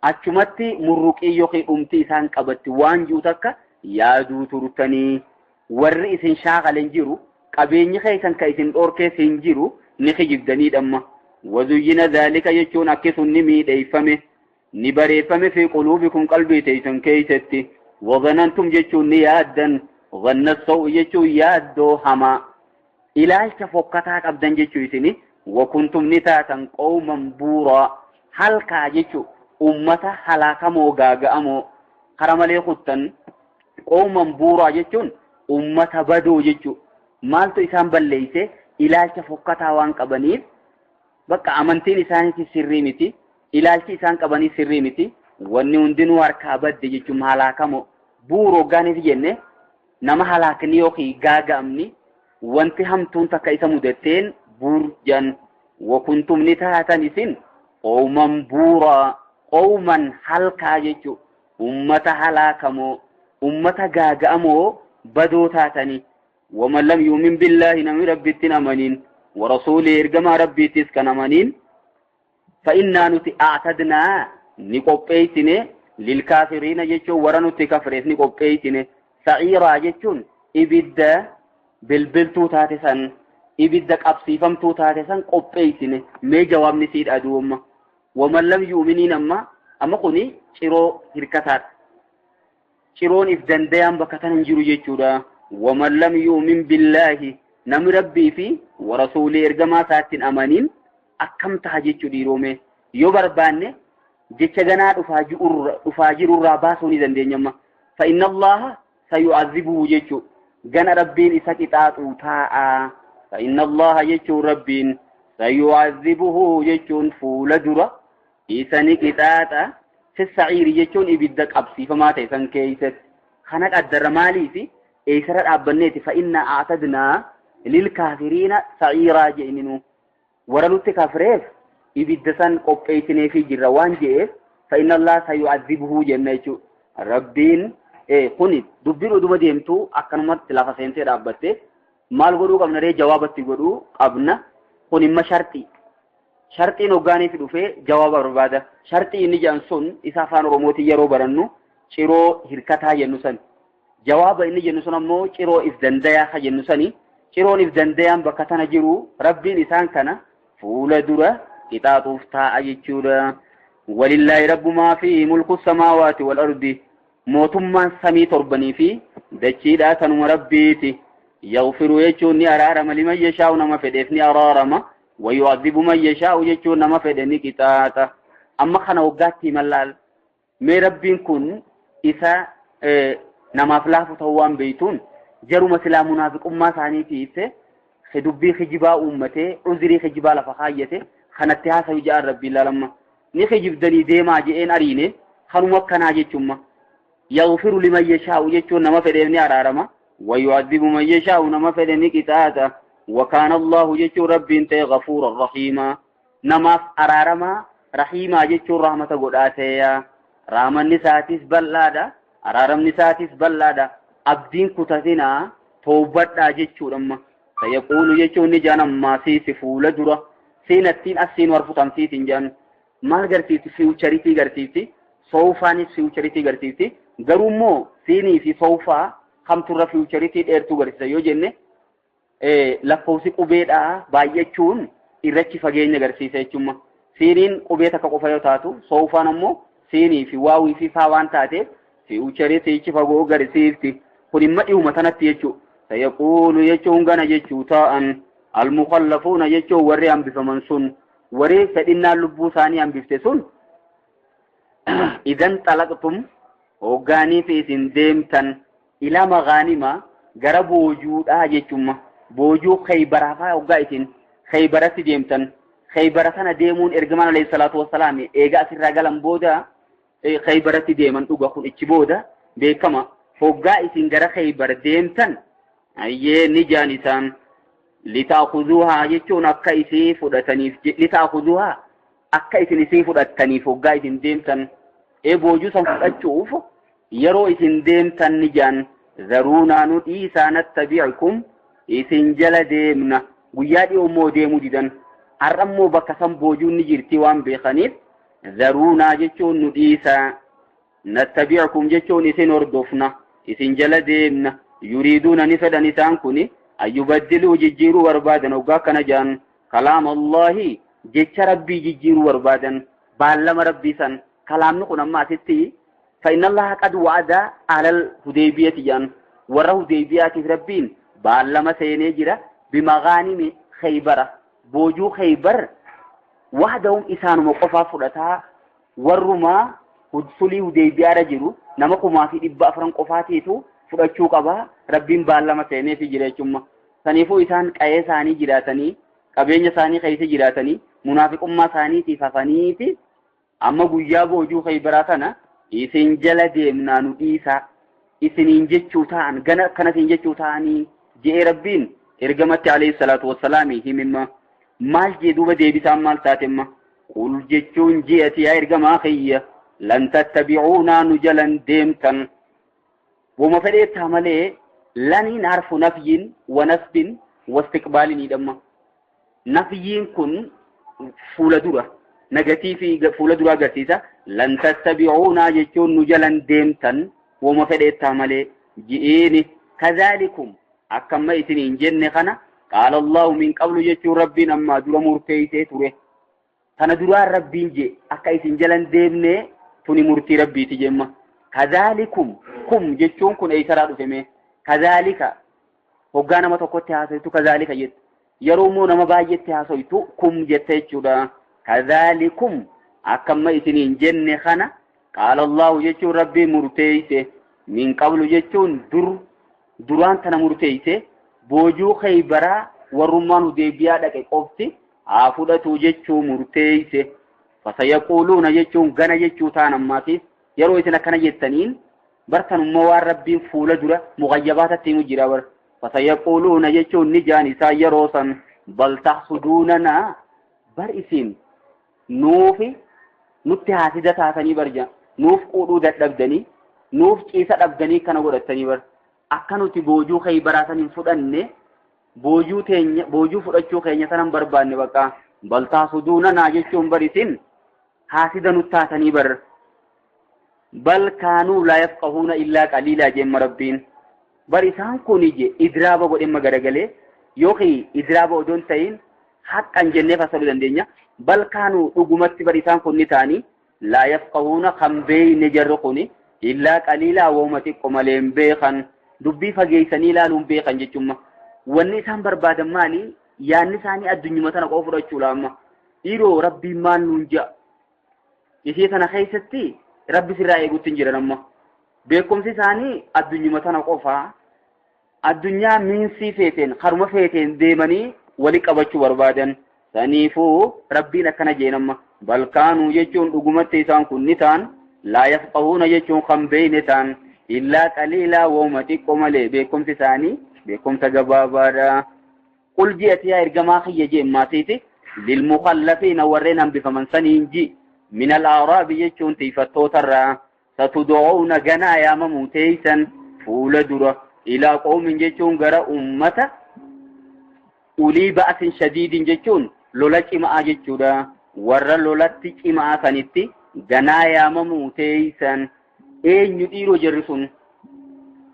achumatti murruqii yookiin dhumti isaan qabatti waan jiru takka yaaduu turtanii warri isin shaakalen jiru qabeenyi keessan ka isin dhoorkees hin jiru ni kijibdanii dhamma. Wazuyyina dhaalika jechuun akki sun ni miidheeffame ni bareeffame fi quluubikum qalbii teessan keessatti. Wazanantum jechuun ni yaaddan zanna sawu jechuun yaaddoo hamaa ilaalcha fokkataa qabdan jechuu isini. Wakuntum ni taatan qawman buuraa halkaa jechuu ummata halaakamoo gaaga'amoo kara malee kuttan. Qawman buuraa jechuun ummata badoo jechuu maaltu isaan balleeyse ilaalcha fokkataa waan qabaniif bakka amantiin isaaniitis sirrii miti ilaalchi isaan qabaniif sirrii miti wanni hundinuu harkaa badde jechuun halaakamoo buuroo gaaniif jenne nama halaakni yookiin gaaga'amni wanti hamtuun takka isa mudatteen buur jedhan. Wakuntum ni taatan isin qawman buuraa qawman halkaa jechuu ummata halaakamoo ummata gaaga'amoo badoo taatanii. Waman lam yuumin billaahi namni rabbittiin amaniin warasuulii ergamaa rabbiittis kan amaniin fa'innaa nuti a'tadnaa ni qopheessine lilkaafiriina jechuun warra nutti kafreef ni qopheessine sa'iiraa jechuun ibidda bilbiltuu taate san ibidda qabsiifamtuu taate san qopheessine. Mee jawaabni siidha duwwamma waman lam yu'miniin amma kuni ciroo hirkataadha. Ciroon if dandayaan bakka tana hin jiru jechuudha. Waman lam yu'min billaahi namni rabbii fi warasuulii ergamaa isaattiin amaniin akkam taha jechuu dhiiroome yoo barbaanne jecha ganaa dhufaa jirurraa baasuu ni dandeenya amma. Fa inna Allaha sayu'azibuhu jechuu gana Rabbiin isa qixaaxuu taa'a. Fa inna Allaha jechuun Rabbiin sayu'azibuhu jechuun fuula dura isa ni qixaaxa. Fi sa'iiri jechuun ibidda qabsiifamaa ta'e san keessatti kana qaddarra maaliifi eessarra dhaabbanneeti fa inna a'tadnaa lilkaafiriina sa'iiraa je'ininu warra nutti kafreef ibidda san qopheessineefii jirra waan je'eef fa inna Allaha sayu'azibuhu jenna jechuudha. Rabbiin kuni dubbiin oduma deemtu akkanumatti lafa seentee dhaabbatte maal godhuu qabna ree jawaabatti godhuu qabna. Kun imma sharxii. Sharxiin hoggaaniif dhufee jawaaba barbaada. Sharxii inni jedhan sun isa afaan Oromootiin yeroo barannu ciroo hirkataa jennu sani. Jawaaba inni jennu sun ammoo ciroo if dandayaa ka jennu sani. Ciroon if dandayaan bakka tana jiru Rabbiin isaan kana fuula dura qixaaxuuf taa'a jechuudha. Walillaahi rabbumaa fi mulku samaawaati wal ardi mootummaan samii torbanii fi dachiidhaa tanuma Rabbiiti. Yaghfiru jechuun ni araarama liman yashaa'u nama fedheef ni araarama. Wayu'adhibu man yashaa'u jechuun nama fedhe ni qixaaxa. Amma kana waggaatti himan mee Rabbiin kun isa namaaf laafu ta'uu waan beeytuun jaruma silaa munaafiqummaa isaaniitiif dubbii kijibaa uummatee uzirii kijibaa lafa kaayyate kanatti haasayu ja'an Rabbiin laalamma. Ni kijibdanii deemaa je'een ariine kanuma akkanaa jechuumma. Yaghfiru liman yashaa'u jechuun nama fedheef ni araarama. Wayu'adhibu man yashaa'u nama fedhe ni qixaaxa. Wakaana Allahu jechuun Rabbiin ta'e ghafuuran rahiima. Namaaf araaramaa, rahiimaa jechuun rahmata godhaa ta'eya. Rahmanni isaatis bal'aadha, araaramni isaatis bal'aadha. Abdiin kutatinaa, toobadhaa jechuudha amma. Sayaquulu jechuun ni jaan ammaa siisi fuula dura. Seenattiin as seen warfutan siisin jaan. Maal garsiifti? Fiwucharitii garsiifti. Soofaanis fiwucharitii garsiifti. Garuu immoo siinii fi soofaa kamturra fiwucharitii dheertuu garsiisa yoo jenne, lakkoofsi qubeedhaa baay'achuun irrachi fageenya garsiisa jechuudha. Siiniin qubee takka qofa yoo taatu, soofaan ammoo siinii fi waawii fi faa waan taateef fiwucharitiichi fagoo garsiifti. Kun imma dhihuma sanatti jechuudha. Sayaquulu jechuun gana jechuu ta'an, almukallafuuna jechuun warri hambifaman sun, warri fedhinnaan lubbuu isaanii hambifte sun, idan xalaqtum hoggaanii fi isin deemtan ila magaanima gara boojuudhaa jechuudha. Boojuu Khaybaraa faa hoggaa isin Khaybaratti deemtan, Khaybara sana deemuun ergamaan alayhi salaatu wassalaam eega asirraa galan booda Khaybaratti deeman dhuga kun ichi booda beekama. Hoggaa isin gara Khaybar deemtan ayyee ni jaan isaan litaakuzuuhaa jechuun akka isii fudhataniif, litaakuzuuhaa akka isin isii fudhattaniif hoggaa isin deemtan, boojuu san fudhachuuf yeroo isin deemtan ni jaan zaruunaa nu dhiisaa nattabi'ukum isin jala deemna. Guyyaa dhiyoo immoo deemuu didan. Har'a immoo bakka san boojuun ni jirti waan beekaniif zaruunaa jechuun nu dhiisaa, nattabi'ukum jechuun isin hordofna, isin jala deemna. Yuriiduuna ni fedhan isaan kuni ayyubaddiluu jijjiiruu barbaadan hoggaa akkana jaan kalaama Allahi jecha rabbii jijjiiruu barbaadan, baallama rabbii san. Kalaamni kun amma asitti fa inna Allaha qad wa'ada ahlal hudeybiyati jaan, warra hudeybiyaatiif rabbiin baallama seenee jira bimagaanimi Khaybara, boojuu Khaybar wahdahum isaanuma qofaa fudhataa, warrumaa sulii hudeybiyaarra jiru nama 1400 qofaatiitu fudhachuu qaba. Rabbiin baallama seeneefi jira jechuudha. Saniifuu isaan qa'ee isaanii jiraatanii, qabeenya isaanii keessa jiraatanii, munaafiqummaa isaaniitiif hafaniiti amma guyyaa boojuu Khaybaraa kana isin jala deemnaa nu dhiisaa isiniin jechuu ta'an, gana akkanasiin jechuu ta'anii je'ee rabbiin ergamatti alayhi salaatu wassalaami himimma. Maal jee duuba deebisaan maal taatemma? Qul jechuun ji'ati yaa ergamaa kiyya lan tattabi'uunaa nu jalan deemtan. Woma fedheettaa malee laniin harfu nafyin wa nasbin wa istiqbaalin hidhamma. Nafyiin kun fuula dura nagatii fi fuula dura agarsiisa. Lan tattabi'uunaa jechuun nu jalan deemtan woma fedheettaa malee ji'iini. Kazaalikum akkamma isiniin jenne kana qaala Allahu min qablu jechuun rabbiin ammaa dura murteessee ture. Tana duraan rabbiin je akka isin jalan deemne tuni murtii rabbiiti jemma. Kazaalikum kum jechuun kun eessaraa dhufe mee? Kazaalika hoggaa nama tokkotti haasoytu kazaalika jettu. Yeroo immoo nama baay'eetti haasoytu kum jette jechuudha. Kazaalikum akkamma isiniin jenne kana qaala Allahu jechuun rabbiin murteesse min qablu jechuun dur duraan tana murteesse boojuu Khaybaraa warrummaan Hudeybiyaa dhaqe qofti haa fudhatu jechuu murteesse. Fasayaquuluuna jechuun gana jechuu ta'an ammaatiif yeroo isin akkana jettaniin bartanummaa waan rabbiin fuula dura mughayyabaatatti himu jira bar. Fasayaquuluuna jechuun ni jaan isaan yeroo san bal tahsuduunanaa bar isin nuufi nutti haasida taatanii bar jaan, nuuf quudhuu dadhabdanii, nuuf ciisa dhabdanii kana godhattanii bar. Akka nuti boojuu Khaybaraa san hin fudhanne, boojuu teenya boojuu fudhachuu keenya sanan barbaanne bakka. Bal tahsuduunanaa jechuun bar isin haasida nutti taatanii bar. Bal kaanuu laa yafqahuuna illaa qaliilaa jemma rabbiin. Bar isaan kun ije idraaba godhemma garagalee yookiin idraaba odoon ta'in haqqan jennee fassaruu dandeenya. Bal kaanuu dhugumatti bar isaan kun ni ta'anii laa yafqahuuna kan beeyne jarri kuni illaa qaliilaa wooma xiqqo malee hin beekan. Dubbii fageessanii ilaaluun beekan jechuudha. Wanni isaan barbaadan maali? Yaanni isaanii addunyuma tana qofa fudhachuudha amma. Dhiiroo rabbiin maal nuun ja'a? Isii sana keessatti rabbi sirraa eeguutti hin jiran amma. Beekumsi isaanii addunyuma tana qofa. Addunyaa miinsii feeteen karuma feeteen deemanii wali qabachuu barbaadan. Saniifuu rabbiin akkana jeen amma. Balkaanuu jechuun dhugumatti isaan kun ni ta'an laa yafqahuuna jechuun kan beeyne ta'an illaa qaliilaa wooma xiqqo malee beekumsi isaanii beekumsa gabaabaadha. Qul ji'ati yaa ergamaa kiyya jeen maatiiti Lilmukhallafiina warreen hambifaman saniin ji min al-a'raabi jechuun tiifattootarraa satud'uuna ganaa yaamamuu teeysan fuula dura ilaa qawmin jechuun gara ummata ulii ba'asin shadiidin jechuun lola cimaa jechuudha. Warra lolatti cimaa sanitti ganaa yaamamuu teeysan. Eenyu dhiiroo jarri sun?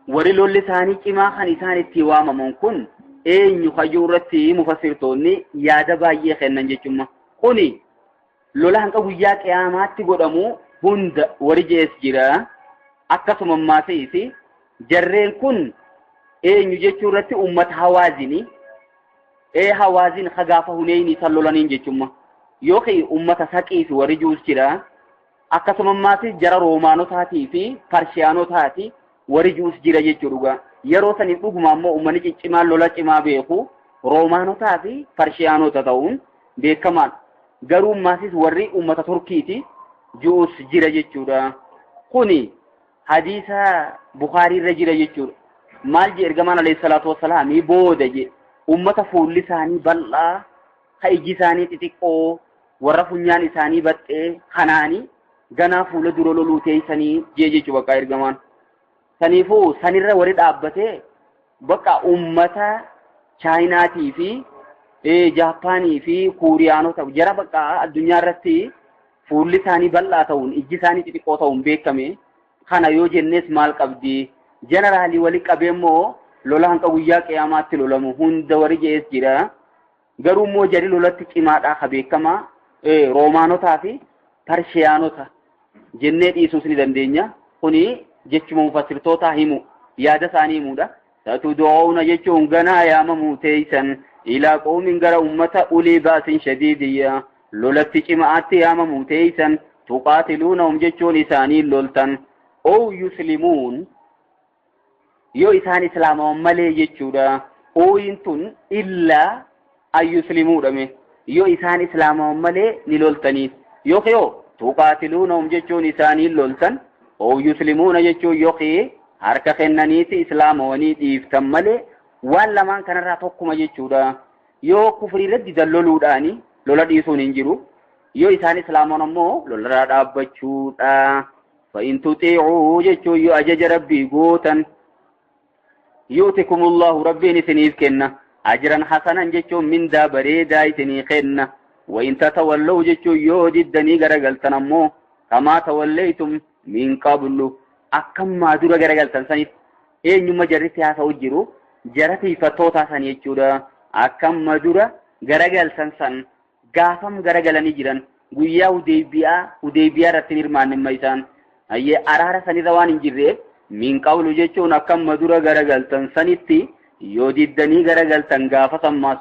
Warri lolli isaanii cimaa kan isaan itti waamaman kun eenyu hayyuu irratti mufassirtoonni yaada baay'ee kennan jechuudha. Kuni lola hanga guyyaa qiyaamaatti godhamu hunda warri jees jira. Akkasuma ammaasiis jarreen kun eenyu jechuu irratti ummata hawaazini. Hawaazin hagaafa huneyni san lolaniin jechuudha. Yookiin ummata saqii fi warri juus jira. Akkasuma ammaasiis jara roomaanotaatii fi parshiyaanotaati warri juus jira jechuudha. Yeroo saniif dhuguma ammoo uummanni ciccimaa lola cimaa beeku roomaanotaa fi parshiyaanota ta'uun beekamaadha. Garuu ammaasiis warri uummata Turkiiti juus jira jechuudha. Kuni hadiisa Bukaarii irra jira jechuudha. Maal jee ergamaan alayhi salaatu wassalaamii booda jee uummata fuulli isaanii bal'aa, ka iji isaanii xixiqqoo, warra funyaan isaanii baxxee kanaanii ganaa fuula dura loluu teessanii jee jechuu bakka ergamaan. Saniifuu sanirra warri dhaabbatee bakka uummata Chaayinaatii fi Jaappaanii fi Kuuriyaanota jara bakka addunyaa irratti fuulli isaanii bal'aa ta'uun ijji isaanii xixiqqoo ta'uun beekame. Kana yoo jennees maal qabdi? Jeneraalii wali qabee immoo lola hanga guyyaa qiyaamaatti lolamu hunda warri jees jira. Garuu immoo jari lolatti cimaadhaa ka beekamaa Roomaanotaa fi Parshiyaanota jennee dhiisuus ni dandeenya. Kuni jechuma mufassirtootaa himu yaada isaanii himuudha. Satud'uuna jechuun ganaa yaamamuu teeysan ilaa qawmin gara ummata ulii baasin shadiidiyya lolatti cimaatti yaamamuu teeysan tuqaatiluunahum jechuun isaanii loltan oo yuslimuun yoo isaan islaamawan malee jechuudha. Ooyin tun illaa an yuslimuudhame yoo isaan islaamawan malee ni loltanii yookiin yoo tuqaatiluunahum jechuun isaanii loltan oo yuslimuuna jechuun yookiin harka kennaniiti islaamawanii dhiiftan malee waan lamaan kanarraa tokkuma jechuudha. Yoo kufrii irratti didan loluudhaani lola dhiisuun hin jiru. Yoo isaan islaaman ammoo lolarraa dhaabbachuudha. Fa'in tuxiicuu jechuun yoo ajaja rabbii gootan yu'tikumullahu rabbiin isiniif kenna. Ajran hasanan jechuun mindaa bareedaa isinii kenna. Wa'in tatawallaw jechuun yoo diddanii garagaltan ammoo kamaa tawallaytum min qablu akkammaa dura garagaltan sanitti eenyumma jarritti haasa'u jiru jara tiifattootaa san jechuudha. Akkamma dura garagaltan san gaafam garagalanii jiran guyyaa Hudeybiyaa irratti hin hirmaanne amma isaan ayyee araara sanirra waan hin jirreef min qablu jechuun akkamma dura garagaltan sanitti yoo diddanii garagaltan gaafa sammaas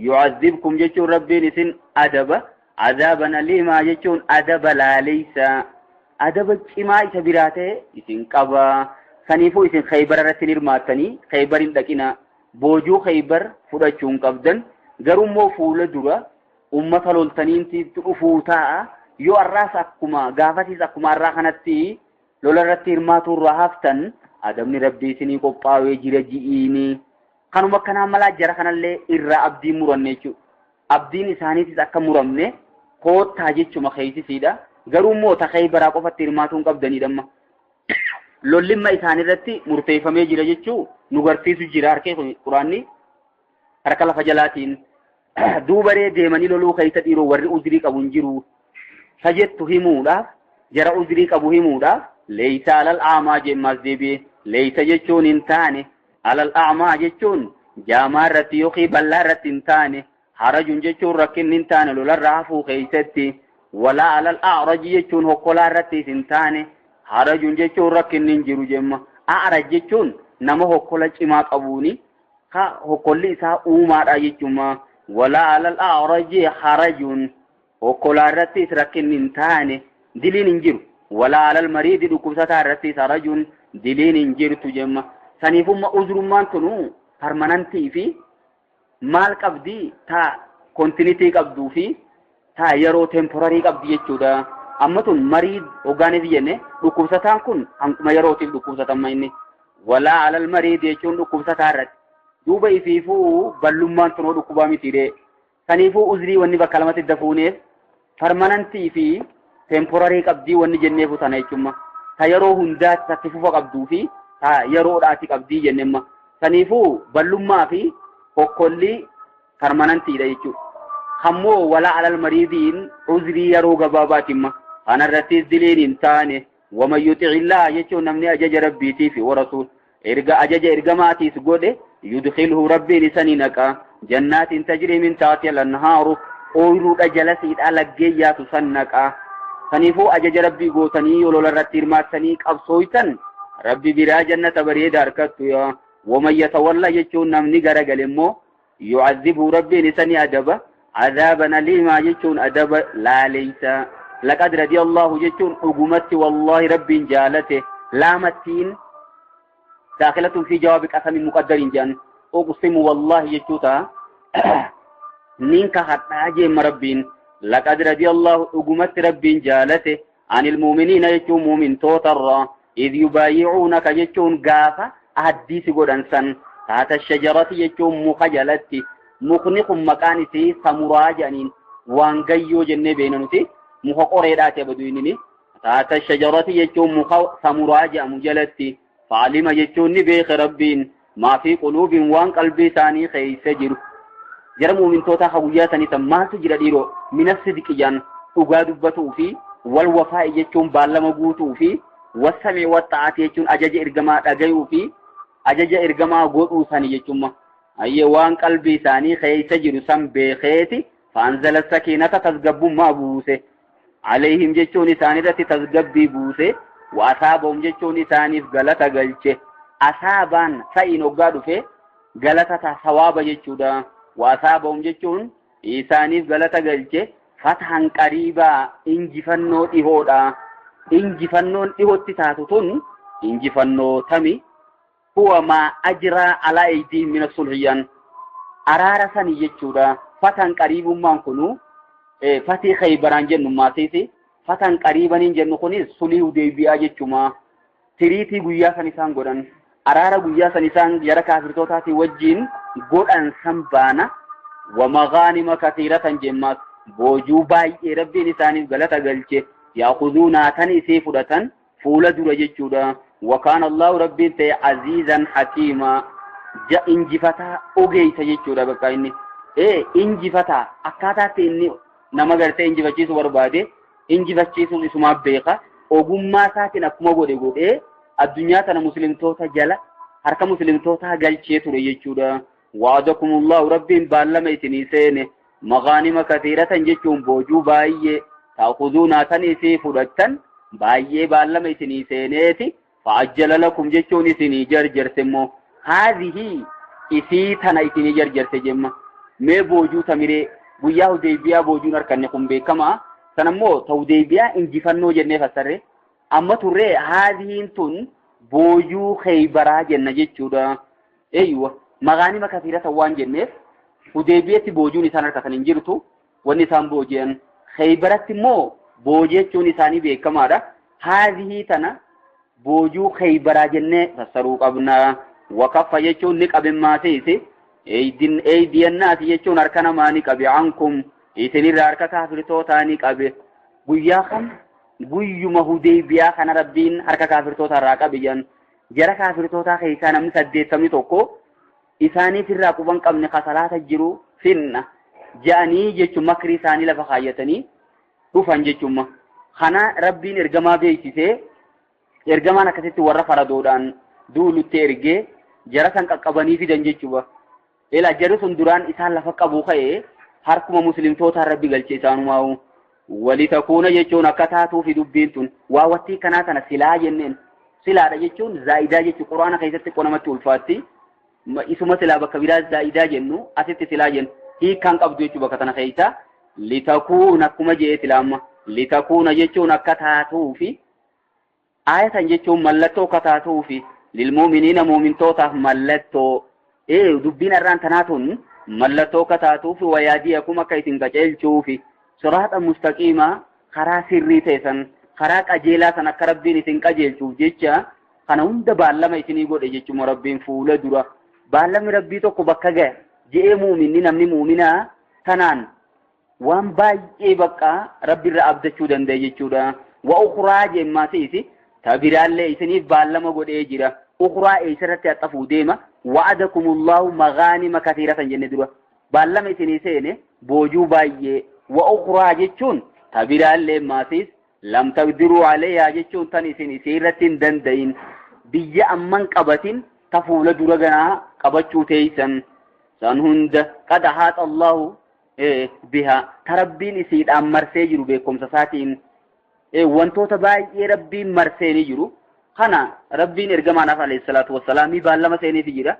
yu'azzibkum jechuun rabbiin isin adaba azaaban aliimaa jechuun adaba laaleysa adaba cimaa isa biraa ta'e isin qaba. Saniifuu isin Khaybar irratti hin hirmaattanii Khaybar hin dhaqina boojuu Khaybar fudhachuu hin qabdan. Garuu immoo fuula dura ummata loltaniinti dhufuu taa'a. Yoo har'aas akkuma gaafasiis akkuma har'aa kanatti lola irratti hirmaatuu irraa haftan adabni rabbii isinii qophaa'ee jira ji'iini. Kanuma akkanaa malaa jara kanallee irraa abdiin muranne jechuudha. Abdiin isaaniitis akka muramne koottaa jechuma keeysisiidha. Garuu immoo ta Khaybaraa qofatti hirmaatuu hin qabdanidha amma. Lollimma isaanirratti murteeffamee jira jechuu nu garsiisu jira harkee kun quraanni harka lafa jalaatiin. Duubaree deemanii loluu keessa dhiiroo warri uzrii qabu hin jiru. Sajettu himuudhaaf jara uzrii qabu himuudhaaf leeysa alal aamaa jemmaas deebi'e. Leeysa jechuun hin taane alal aamaa jechuun jaamaa irratti yookiin bal'aa irratti hin taane harajun jechuun rakkinni hin taane lolarraa hafuu keessatti walaa alal a'raji jechuun hokkolaa irrattis hin taane harajun jechuun rakkinni hin jiru jemma. A'raj jechuun nama hokkola cimaa qabuuni ka hokkolli isaa uumaadha jechuuma. Walaa alal a'raji harajun hokkolaa irrattis rakkinni hin taane diliin hin jiru. Walaa alal mariidi dhukkubsataa irrattis harajun diliin hin jirtu jemma. Saniifumma uzrummaan tunu parmanantii fi maal qabdi taa kontinitii qabduu fi taa yeroo temporarii qabdi jechuudha. Amma tun marii hoggaaniif jenne dhukkubsataan kun hanquma yerootiif dhukkubsatama inni. Walaa alal mariidi jechuun dhukkubsataa irratti. Duuba ifiifuu ballummaan tunoo dhukkubaa mitiidhe. Saniifuu uzrii wanni bakka lamatti dafuuneef permanentii fi temporarii qabdii wanni jenneefu tana jechuudha. Ta yeroo hundaatti tatti fufa qabduu fi ta yeroodhaati qabdii jenneemma. Saniifuu ballummaa fi hokkolli permanentiidha jechuudha. Kammoo walaa alal mariidiin uzrii yeroo gabaabaatimma. Kanarrattis diliin hin taane waman yuxi'illaa jechuun namni ajaja rabbiitii fi warasuul erga ajaja ergamaatiis godhe yudkhilhu rabbiin isa ni naqa jannaatiin tajrii min taatiha al-anhaaru ooyiruudha jalasiidha laggeen yaatu san naqa. Saniifuu ajaja rabbii gootanii yoo lola irratti hirmaattanii qabsooytan rabbi biraa jannata bareeda harkattu yaa. Waman yatawalla jechuun namni garagale immoo yu'adhibhu rabbiin isa ni adaba adaaban aliimaa jechuun adaba laaleysa. Laqad radiyallahu jechuun dhugumatti wallaahi rabbiin jaalate laamattiin daakilatun fi jawaabi qasamin muqaddariin jedhan uqsimu wallaahi jechuu ta'a. Nin kakadhaa jeemma rabbiin laqad radiyallahu dhugumatti rabbiin jaalate anil muuminiina jechuun muumintootarraa idh yubaayi'uunaka jechuun gaafa ahaddii si godhan san taata shajarati jechuun muka jalatti mukni kun maqaan isii samuraa jedhaniin waan gayyoo jennee beena nuti muka qoreedhaati abadu inni taata shajarati jechuun muka samuraa jedhamu jalatti fa'alima jechuun ni beeke rabbiin maa fi quluubin waan qalbii isaanii keessa jiru. Jara muumintootaa ka guyyaa sanii san maaltu jira dhiiroo mina sidqi jedhan dhugaa dubbatuu fi wal wafaa'i jechuun baallama guutuu fi wasamii watta'aati jechuun ajaja ergamaa dhagayuu fi ajaja ergamaa godhuu sanii jechuun ayyee waan qalbii isaanii keessa jiru san beekeeti faanzala sakiinata tasgabbummaa buuse alayhim jechuun isaanirratti tasgabbii buuse wa asaabahum jechuun isaaniif galata galche asaabaan sa'iin hoggaa dhufe galata ta sawaaba jechuudha. Wa asaabahum jechuun isaaniif galata galche fathan qariibaa injifannoo dhihoodha. Injifannoon dhihootti taatu tun injifannoo tami huwa maa ajraa alaa aydiihim min as-sulhiyyan araara sani jechuudha. Fathan qariibummaan kunu fatii khaybaraan jennu maasiisi fatan qariibaniin jennu kunis sulii hudeybiyaa jechuma. Tiriitii guyyaa san isaan godhan araara guyyaa san isaan jara kaafirtootaatii wajjiin godhan san baana wa magaanima kasiiratan jemmaas boojuu baay'ee rabbiin isaaniif galata galche yaakuzuunaa tan isii fudhatan fuula dura jechuudha. Wa kaana Allahu rabbiin ta'e aziizan hakiima ja injifataa ogeessa jechuudha. Bakka inni injifataa akkaataatti inni nama gartee injifachiisuu barbaade injifachiisuun isumaaf beeka. Ogummaa isaatiin akkuma godhe godhee addunyaa tana muslimtoota jala harka muslimtootaa galchee ture jechuudha. Wa'adakumullahu rabbiin baallama isinii seene magaanima kasiiratan jechuun boojuu baay'ee ta'khuzuunaa tan isii fudhattan baay'ee baallama isinii seeneeti fa'ajjala lakum jechuun isinii jarjarse immoo haadhihi isii tana isinii jarjarse jemma. Mee boojuu tamiree guyyaa Hudeybiyaa boojuun harkanne kun beekamaa sanammoo ta Hudeybiyaa injifannoo jennee fassarre amma turree haadhiin tun boojuu Khaybaraa jenna jechuudha. Eeyyuwa magaanima kasiiratan waan jenneef Hudeybiyaatti boojuun isaan harkatan hin jirtu wanni isaan booji'an. Khaybaratti immoo booji'achuun isaanii beekamaadha. Haadhii tana boojuu Khaybaraa jennee fassaruu qabna. Wakaffa jechuun ni qabe maasiisi eeydiyannaasi jechuun harka namaa ni qabe ankum isinirraa harka kaafirtootaa ni qabe. Guyyaa kam guyyuma Hudeybiyaa kana rabbiin harka kaafirtootaa irraa qabe jedhan. Jara kaafirtootaa keessaa namni 81 isaaniif irraa quban qabne kasalaata jiru finna ja'anii jechuun makrii isaanii lafa kaayyatanii dhufan jechuun kana rabbiin ergamaa beeksisee ergamaan akkasitti warra faradoodhaan duulutti ergee jara san qaqqabanii fidan jechuudha. Ila jarri sun duraan isaan lafa qabu ka'ee harkuma muslimtootaa rabbi galche isaanumaa'u. Walitakuuna jechuun akka taatuufi dubbiin tun waa wattii kanaa tana silaa jenneen silaadha jechuun zaa'idaa jechuun quraana keessatti qonamatti ulfaatti isuma silaa bakka biraa zaa'idaa jennu asitti silaa jennu hiikkaan qabdu jechuu bakka tana keessa litakuuna akkuma jee silaamma litakuuna jechuun akka taatuufi aayatan jechuun mallattoo akka taatuufi lilmuuminiina muumintootaaf mallattoo dubbiin irraan tanaa tun mallattoo akka taatuufi wayaadiyakum akka isin qajeelchuufi siraaxa mustaqiimaa karaa sirrii ta'e san karaa qajeelaa san akka rabbiin isin qajeelchuuf jecha kana hunda baallama isinii godhe jechuun rabbiin fuula dura baallamni rabbii tokko bakka gahe je'ee muuminni namni muuminaa Tanaan waan baay'ee bakka Rabbi irraa abdachuu danda'e jechuudha. Wa ukhraa jemmaasiisi ta biraallee isiniif baallama godhee jira. Ukhraa eessarratti haxxafuu deema. Wa'adakumullahu maghaanima kathiiratan jenne dura. Baallama isinii seene boojuu baay'ee. Wa ukhraa jechuun ta biraallee maasiis lam taqdiruu alayhaa jechuun tan isin isiirratti hin danda'in. Biyya amman qabatin ta fuula dura ganaa qabachuu teeysan. San hunda qad ahaata Allahu biha ta Rabbiin isiidhaan marsee jiru beekumsa isaatiin wantoota baay'ee Rabbiin marsee ni jiru. Kana Rabbiin ergamaanaaf alayhi salaatu wassalaamii baallama seeniifi jira.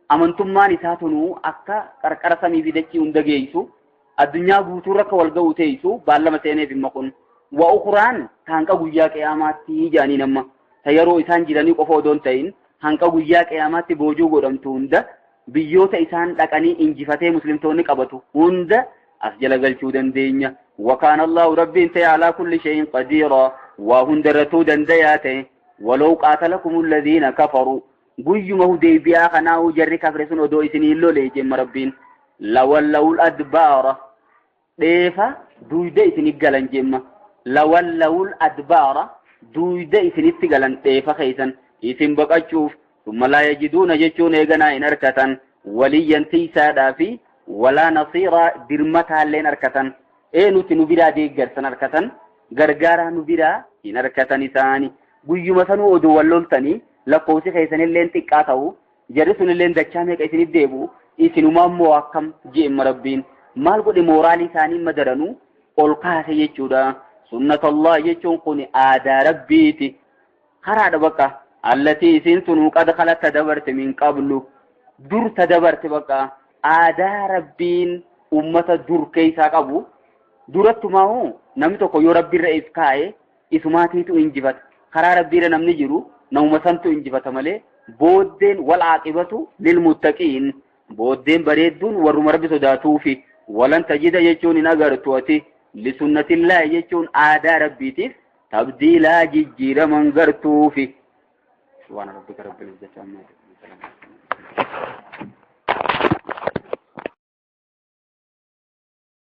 Amantummaan isaa tunuu akka qarqara samii fi dachii hunda geessu addunyaa guutuurra akka wal ga'u teessu baallama seeneef himma kun. Wa ukuraan ta hanqa guyyaa qiyaamaatti jedhanii amma ta yeroo isaan jiranii qofa odoo hin ta'in hanqa guyyaa qiyaamaatti boojuu godhamtu hunda biyyoota isaan dhaqanii injifatee muslimtoonni qabatu hunda as jala galchuu dandeenya. Wakaan Allahu Rabbiin ta'e alaa kulli shay'in qadiira waa hundarrattuu dandayaa ta'e. Walaw qaatalakum alladhiina kafaruu guyyuma Hudaybiyaa kanaa'uu jarri kafre sun odoo isinii lolee jemma Rabbiin lawallawul adbaara dheefa duyda isinit galan jemma lawallawul adbaara duyda isinitti galan dheefa keeysan isin baqachuuf summa laa yajiduuna jechuun eeganaa hin arkatan waliyyan tiisaadhaa fi walaa nasiiraa dirmataalleen arkatan ee nuti nu biraa deeggarsan arkatan gargaaraa nu biraa hin arkatan isaani guyyuma sanuu odoo wal loltanii lakkoofsi keessanilleen xiqqaa ta'u jarri sunilleen dachaa meeqa isinit deebi'u isinumaa immoo akkam je'emma Rabbiin maal godhe mooraalii isaanii madaranuu ol kaase jechuudha. Sunnatallah jechuun kun aadaa Rabbiiti. Karaadha bakka allatii isiin sunuu qad khalat dabarte min qablu dur ta dabarte bakka aadaa Rabbiin ummata dur keessaa qabu durattumaa namni tokko yoo Rabbiirra if kaa'e isumaatiitu injifata. Karaa Rabbiirra namni jiru namuma santu injifata malee booddeen wal aaqibatu lil muttaqiin booddeen bareedduun warruma Rabbi sodaatuufi walan tajida jechuun hin agartu ati lisunnatillaahi jechuun aadaa Rabbiitiif tabdiilaa jijjiiraman gartuufi. Subhaana rabbika rabbil izzati amma yasifuun.